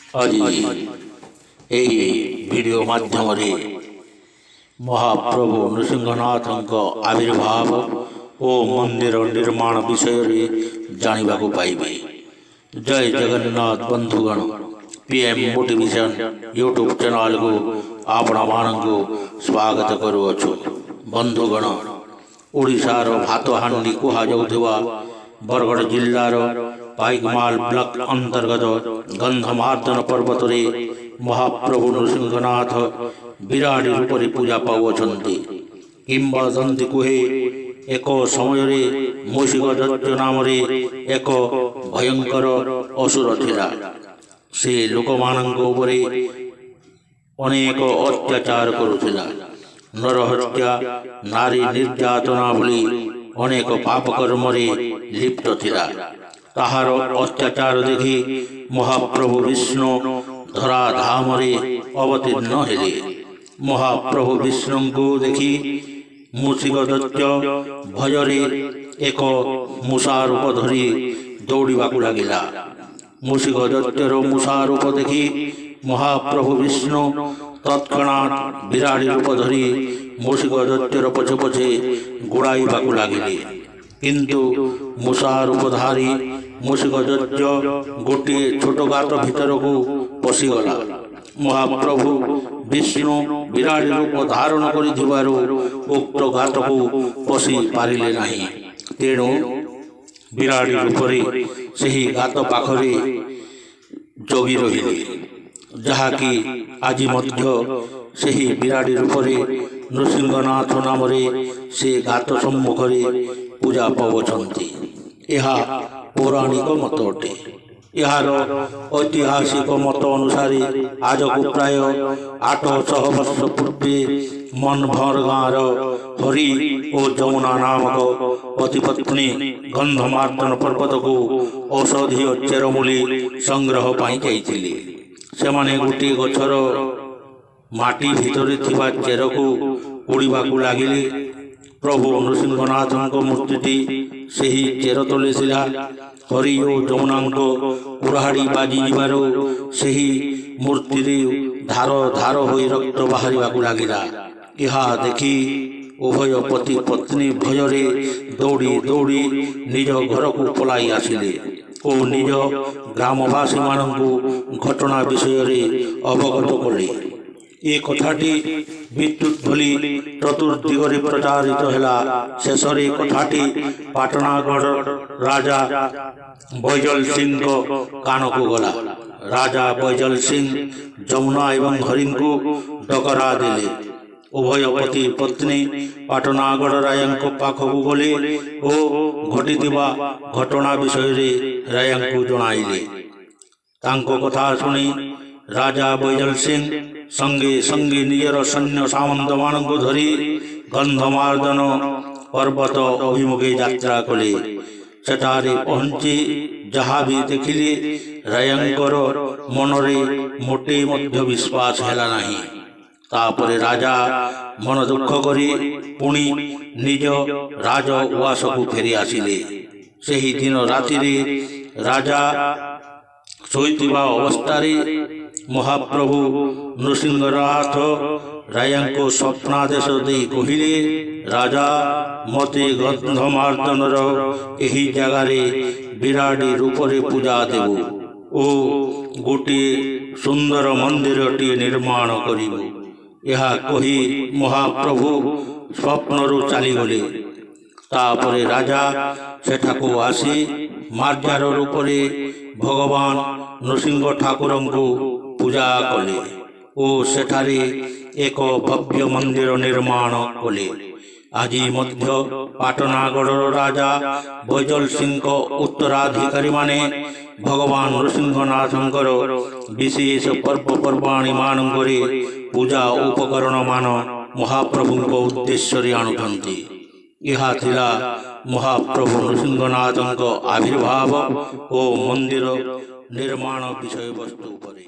ଆଜି ଏହି ଭିଡ଼ିଓ ମାଧ୍ୟମରେ ମହାପ୍ରଭୁ ନୃସିଂହନାଥଙ୍କ ଆବିର୍ଭାବ ଓ ମନ୍ଦିର ନିର୍ମାଣ ବିଷୟରେ ଜାଣିବାକୁ ପାଇବେ। ଜୟ ଜଗନ୍ନାଥ ବନ୍ଧୁଗଣ, ପିଏମ୍ ମୋଟିଭେସନ୍ ୟୁଟ୍ୟୁବ୍ ଚ୍ୟାନେଲକୁ ଆପଣମାନଙ୍କୁ ସ୍ୱାଗତ କରୁଅଛୁ। ବନ୍ଧୁଗଣ, ଓଡ଼ିଶାର ଭାତହାଣ୍ଡି କୁହାଯାଉଥିବା ବରଗଡ଼ ଜିଲ୍ଲାର ପାଇକମାଲ ବ୍ଲକ ଅନ୍ତର୍ଗତ ଗନ୍ଧମାର୍ଦ୍ଦନ ପର୍ବତରେ ମହାପ୍ରଭୁ ନୃସିଂହନାଥ ବିରାଡ଼ି ରୂପରେ ପୂଜା ପାଉଅଛନ୍ତି। କିମ୍ବଦନ୍ତୀ କୁହେ, ଏକ ସମୟରେ ମୂଷିକ ଦୈତ୍ୟ ନାମରେ ଏକ ଭୟଙ୍କର ଅସୁର ଥିଲା। ସେ ଲୋକମାନଙ୍କ ଉପରେ ଅନେକ ଅତ୍ୟାଚାର କରୁଥିଲା। ନରହତ୍ୟା, ନାରୀ ନିର୍ଯାତନା ଭଳି ଅନେକ ପାପ କର୍ମରେ ଲିପ୍ତ ଥିଲା। ତାହାର ଅତ୍ୟାଚାର ଦେଖି ମହାପ୍ରଭୁ ବିଷ୍ଣୁ ଧରାଧାମରେ ଅବତୀର୍ଣ୍ଣ ହେଲେ। ମହାପ୍ରଭୁ ବିଷ୍ଣୁଙ୍କୁ ଦେଖି ମୂଷିକ ଦୈତ୍ୟ ଭୟରେ ଏକ ମୂଷା ରୂପ ଧରି ଦୌଡ଼ିବାକୁ ଲାଗିଲା। ମୂଷିକ ଦୈତ୍ୟର ମୂଷା ରୂପ ଦେଖି ମହାପ୍ରଭୁ ବିଷ୍ଣୁ ତତ୍କ୍ଷଣାତ୍ ବିରାଡ଼ି ରୂପ ଧରି ମୂଷିକ ଦୈତ୍ୟର ପଛେ ପଛେ ଗୋଡ଼ାଇବାକୁ ଲାଗିଲେ। କିନ୍ତୁ ମୂଷା ରୂପଧାରୀ ମୂଷିକ ଦୈତ୍ୟ ଗୋଟିଏ ଛୋଟ ଗାତ ଭିତରକୁ ପଶିଗଲା। ମହାପ୍ରଭୁ ବିଷ୍ଣୁ ବିରାଡ଼ି ରୂପ ଧାରଣ କରିଥିବାରୁ ଉକ୍ତ ଗାତକୁ ପଶି ପାରିଲେ ନାହିଁ। ତେଣୁ ବିରାଡ଼ି ରୂପରେ ସେହି ଗାତ ପାଖରେ ଜଗି ରହିଲେ, ଯାହାକି ଆଜି ମଧ୍ୟ ସେହି ବିରାଡ଼ି ରୂପରେ ନୃସିଂହନାଥ ନାମରେ ସେ ଗାତ ସମ୍ମୁଖରେ ପୂଜା ପାଉଅଛନ୍ତି। ଏହା ପୌରାଣିକ ମତ ଅଟେ। ଏହାର ଐତିହାସିକ ମତ ଅନୁସାରେ ଆଜକୁ ପ୍ରାୟ 800 ବର୍ଷ ପୂର୍ବେ ମନଭର ଗାଁର ହରି ଓ ଯମୁନା ନାମକ ପତିପତ୍ନୀ ଗନ୍ଧମାର୍ଦ୍ଦନ ପର୍ବତକୁ ଔଷଧୀୟ ଚେରମୂଳି ସଂଗ୍ରହ ପାଇଁ ଯାଇଥିଲେ। ସେମାନେ ଗୋଟିଏ ଗଛର ମାଟି ଭିତରେ ଥିବା ଚେରକୁ କୁଡ଼ିବାକୁ ଲାଗିଲେ। ପ୍ରଭୁ ନୃସିଂହନାଥଙ୍କ ମୂର୍ତ୍ତିଟି ସେହି ଚେର ତଳେ ଥିଲା। ହରି ଓ ଯମୁନାଙ୍କ କୁରାଢ଼ି ବାଜିଯିବାରୁ ସେହି ମୂର୍ତ୍ତିରେ ଧାର ଧାର ହୋଇ ରକ୍ତ ବାହାରିବାକୁ ଲାଗିଲା। ଏହା ଦେଖି ଉଭୟ ପତି ପତ୍ନୀ ଭୟରେ ଦୌଡ଼ି ଦୌଡ଼ି ନିଜ ଘରକୁ ପଳାଇ ଆସିଲେ ଓ ନିଜ ଗ୍ରାମବାସୀମାନଙ୍କୁ ଘଟଣା ବିଷୟରେ ଅବଗତ କଲେ। ଏ କଥାଟି ବିଦ୍ୟୁତ୍ ଭଳି ଚତୁର୍ଦିଗରେ ପ୍ରଚାରିତ ହେଲା। ଶେଷରେ କଥାଟି ପାଟଣାଗଡ଼ ରାଜା ବୈଜଲ ସିଂଙ୍କ କାନକୁ ଗଲା। ରାଜା ବୈଜଲ ସିଂ ଯମୁନା ଏବଂ ହରିଙ୍କୁ ଡକରା ଦେଲେ। ଉଭୟ ପତି ପତ୍ନୀ ପାଟଣାଗଡ଼ ରାୟାଙ୍କ ପାଖକୁ ଗଲେ ଓ ଘଟିଥିବା ଘଟଣା ବିଷୟରେ ରାୟାଙ୍କୁ ଜଣାଇଲେ। ତାଙ୍କ କଥା ଶୁଣି ରାଜା ବୈଜଲ ସିଂ ସଙ୍ଗେ ସଙ୍ଗେ ନିଜର ସୈନ୍ୟ ସାମନ୍ତମାନଙ୍କୁ ଧରି ଗନ୍ଧମାର୍ଦ୍ଦନ ପର୍ବତ ଅଭିମୁଖେ ଯାତ୍ରା କଲେ। ସେଠାରେ ପହଞ୍ଚି ଯାହା ବି ଦେଖିଲେ, ରାୟାଙ୍କର ମନରେ ମୋଟେ ମଧ୍ୟ ବିଶ୍ୱାସ ହେଲା ନାହିଁ। ତାପରେ ରାଜା ମନ ଦୁଃଖ କରି ପୁଣି ନିଜ ରାଜ ଉଆସକୁ ଫେରି ଆସିଲେ। ସେହି ଦିନ ରାତିରେ ରାଜା ଶୋଇଥିବା ଅବସ୍ଥାରେ ମହାପ୍ରଭୁ ନୃସିଂହନାଥ ରାୟାଙ୍କୁ ସ୍ୱପ୍ନାଦେଶ ଦେଇ କହିଲେ, ରାଜା, ମୋତେ ଗନ୍ଧମାର୍ଦ୍ଦନର ଏହି ଜାଗାରେ ବିରାଡ଼ି ରୂପରେ ପୂଜା ଦେବୁ ଓ ଗୋଟିଏ ସୁନ୍ଦର ମନ୍ଦିରଟିଏ ନିର୍ମାଣ କରିବୁ। ଏହା କହି ମହାପ୍ରଭୁ ସ୍ୱପ୍ନରୁ ଚାଲିଗଲେ। ତାପରେ ରାଜା ସେଠାକୁ ଆସି ମାର୍ଜାର ରୂପରେ ଭଗବାନ ନୃସିଂହ ଠାକୁରଙ୍କୁ ପୂଜା କଲେ ଓ ସେଠାରେ ଏକ ଭବ୍ୟ ମନ୍ଦିର ନିର୍ମାଣ କଲେ। ଆଜି ମଧ୍ୟ ପାଟଣାଗଡ଼ର ରାଜା ବୈଜଲ ସିଂଙ୍କ ଉତ୍ତରାଧିକାରୀମାନେ ଭଗବାନ ନୃସିଂହନାଥଙ୍କର ବିଶେଷ ପର୍ବପର୍ବାଣୀ ମାନଙ୍କରେ ପୂଜା ଉପକରଣମାନ ମହାପ୍ରଭୁଙ୍କ ଉଦ୍ଦେଶ୍ୟରେ ଆଣୁଛନ୍ତି। ଏହା ଥିଲା ମହାପ୍ରଭୁ ନୃସିଂହନାଥଙ୍କ ଆବିର୍ଭାବ ଓ ମନ୍ଦିର ନିର୍ମାଣ ବିଷୟବସ୍ତୁ ଉପରେ।